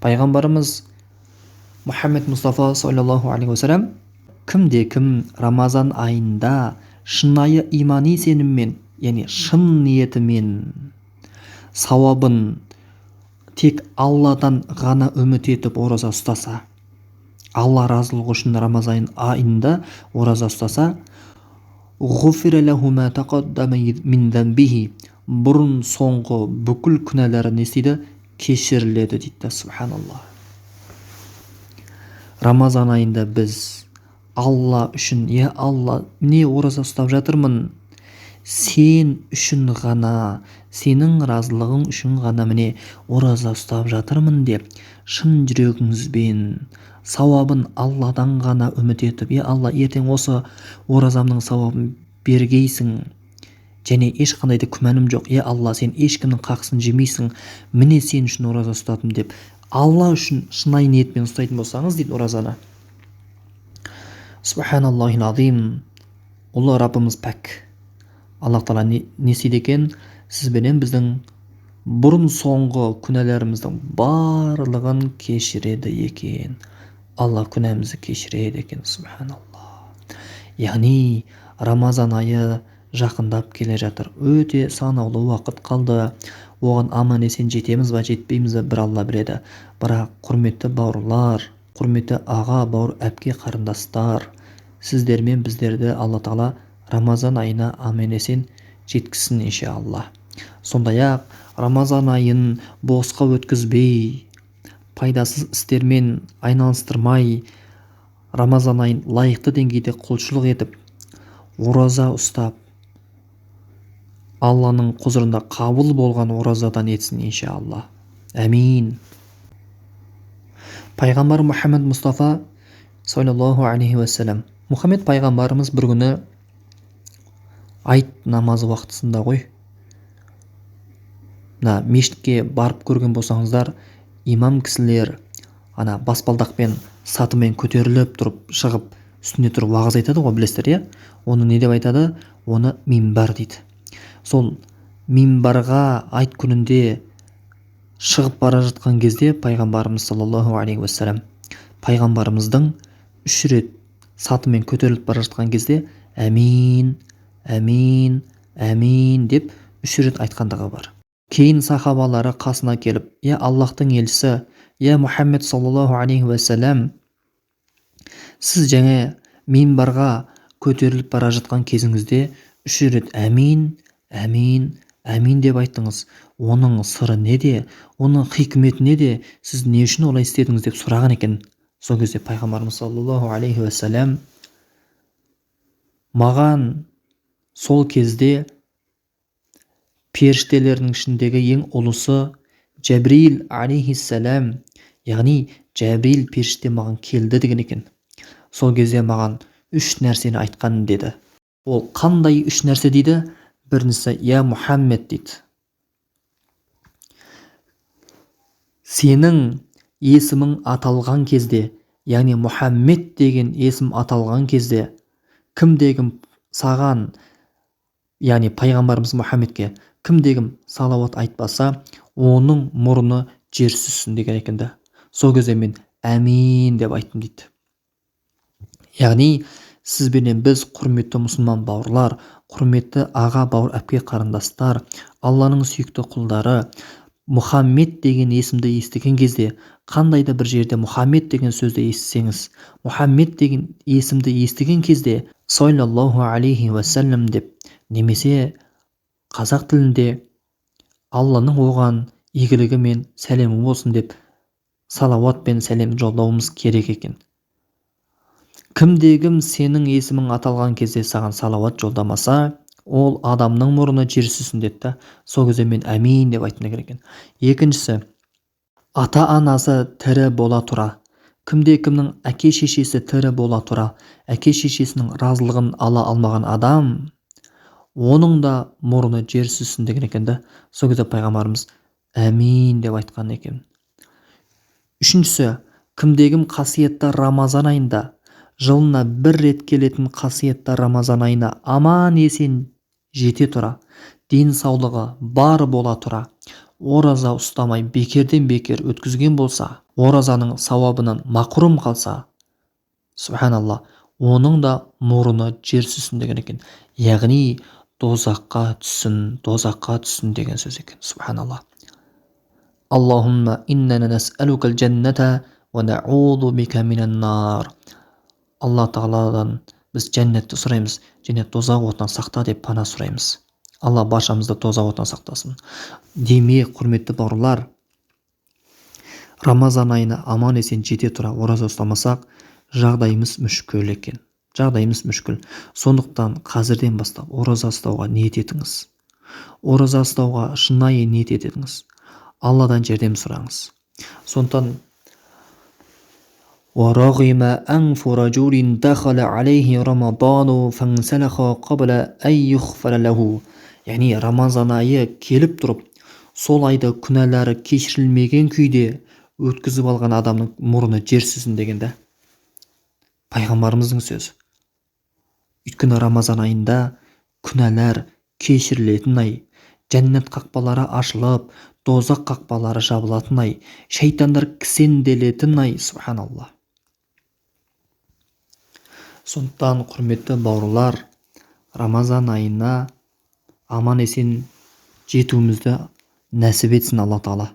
Пайғамбарымыз Мұхаммед Мұстафа саллаллаху алейхи уассалам кімде кім Рамазан айында шынайы имани сеніммен, яғни шын ниетімен сауабын тек Алладан ғана үміт етіп ораза ұстаса, Алла разылығы үшін Рамазан айында ораза ұстаса, бұрын соңғы бүкіл күнәлары не істейді? Кешіріледі дейді. Субханаллах. Рамазан айында біз Алла үшін, е Алла, міне ораза ұстап жатырмын, сен үшін ғана, сенің разылығың үшін ғана міне ораза ұстап жатырмын деп шын жүрегіңізбен сауабын Алладан ғана үміт етіп, е Алла, ертең осы оразамның сауабын бергейсің, және ешқандай да күмәнім жоқ, е Алла, сен ешкімнің қақысын жемейсің, міне сен үшін ораза ұстадым деп Алла үшін шынайы ниетпен ұстайтын болсаңыз дейді оразаны. Субханаллахил азим. Ұлы Раббымыз пәк. Аллах тағала не істейді екен? Сіз бенен біздің бұрын соңғы күнәларымыздың барлығын кешіреді екен. Алла күнәмізді кешіреді екен. Субханаллах. Яғни Рамазан айы жақындап келе жатыр. Өте санаулы уақыт қалды. Оған аман есен жетеміз ба, жетпейміз ба, бір Алла біледі. Бірақ құрметті бауырлар, құрметті аға, бауыр, әпке, қарындастар, сіздер мен біздерді Алла тағала Рамазан айына аман есен жеткізсін иншалла. Сондай-ақ Рамазан айын босқа өткізбей, пайдасыз істермен айналыстырмай, Рамазан айын лайықты деңгейде құлшылық етіп, ораза ұстап, Алланың құзырында қабыл болған оразадан етсін иншалла. Әмин. Пайғамбар Мұхаммед Мұстафа саллаллаху алейхи уассалам. Мұхаммед пайғамбарымыз бір күні айт намазы уақытысында ғой, мына мешітке барып көрген болсаңыздар, имам кісілер ана баспалдақпен сатымен көтеріліп тұрып шығып үстіне тұрып уағыз айтады ғой, білесіздер, иә? Оны не деп айтады? Оны минбар дейді. Сол минбарға айт күнінде шығып бара жатқан кезде пайғамбарымыз саллаллаху алейхи уассалам пайғамбарымыздың 3 рет сатымен көтеріліп бара жатқан кезде әмин, әмин, әмин деп 3 рет айтқандығы бар. Кейін сахабалары қасына келіп, е Аллахтың елшісі, е Мұхаммед саллаллаху алейхи уассалам, сіз жаңа минбарға көтеріліп бара жатқан кезіңізде 3 рет әмин, әмин, әмин деп айттыңыз. Оның сыры неде? Оның хикметі неде? Сіз не үшін олай істедіңіз деп сұраған екен. Сол кезде пайғамбарымыз саллаллаху алейхи уассалам маған сол кезде періштелердің ішіндегі ең ұлысы Жәбірейіл алейхиссалам, яғни Жәбірейіл періште маған келді деген екен. Сол кезде маған 3 нәрсені айтқан деді. Ол қандай 3 нәрсе дейді? Біріншісі, я Мұхаммед дейді. Сенің есімің аталған кезде, яғни Мұхаммед деген есім аталған кезде, кімде-кім саған, яғни пайғамбарымыз Мұхаммедке кімде-кім салауат айтпаса, оның мұрны жер сүзсін деген екен да. Сол кезде мен әмин деп айттым дейді. Яғни сіз бенен біз, құрметті мұсылман бауырлар, құрметті аға, бауыр, әпке, қарындастар, Алланың сүйікті құлдары, Мұхаммед деген есімді естіген кезде, қандай да бір жерде Мұхаммед деген сөзді естісеңіз, Мұхаммед деген есімді естіген кезде саллаллаху алейхи уассалам деп, немесе қазақ тілінде Алланың оған игілігі мен сәлемі болсын деп салауат пен сәлем жолдауымыз керек екен. Кімде-кім сенің есімің аталған кезде саған салауат жолдамаса, ол адамның мұрны жер сүзсін деді да. Сол кезде мен әмин деп айттым деген екен. Екіншісі, ата-анасы тірі бола тұра, кімде-кімнің әке-шешесі тірі бола тұра, әке-шешесінің разылығын ала алмаған адам, оның да мұрны жер сүзсін деген екен да. Сол кезде пайғамбарымыз әмин деп айтқан екен. Үшіншісі, кімде-кім қасиетті Рамазан айында, жылына бір рет келетін қасиетті Рамазан айына аман есен жете тұра, денсаулығы бар бола тұра, ораза ұстамай бекерден бекер өткізген болса, оразаның сауабынан мақрұм қалса, субханалла, оның да мұрны жер сүрсін деген екен. Яғни дозаққа түссін, дозаққа түссін деген сөз екен. Субханалла. Аллахумма иннана нас'алукал жанната уа науду бика минан нар. Алла тағаладан біз жәннатты сұраймыз және дозақ отынан сақта деп пана сұраймыз. Алла баршамызды дозақ отынан сақтасын. Демек, құрметті бауырлар, Рамазан айына аман есен жете тұра ораза ұстамасақ, жағдайымыз мүшкіл екен. Жағдайымыз мүшкіл. Сондықтан қазірден бастап ораза ұстауға ниет етіңіз. Ораза ұстауға шынайы ниет етіңіз. Алладан жәрдем сұраңыз. Сондықтан وَرَغِمَ أَنْفُ رَجُلٍ دَخَلَ عَلَيْهِ رَمَضَانُ فَانْسَلَخَ قَبْلَ أَنْ يُغْفَرَ لَهُ. Яғни Рамазан айы келіп тұрып, сол айда күнәлары кешірілмеген күйде өткізіп алған адамның мұрны жер сүзсін деген да. Пайғамбарымыздың сөзі. Өйткені Рамазан айында күнәлар кешірілетін ай, жәннат қақпалары ашылып, дозақ қақпалары жабылатын ай, шайтандар кісенделетін ай, субханалла. Сондықтан, құрметті бауырлар, Рамазан айына аман есен жетуімізді нәсіп етсін Алла тағала.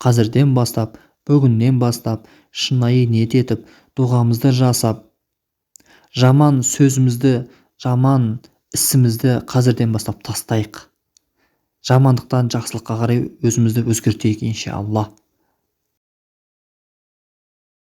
Қазірден бастап, бүгіннен бастап шынайы ниет етіп, дұғамызды жасап, жаман сөзімізді, жаман ісімізді қазірден бастап тастайық. Жамандықтан жақсылыққа қарай өзімізді өзгертейік, иншалла.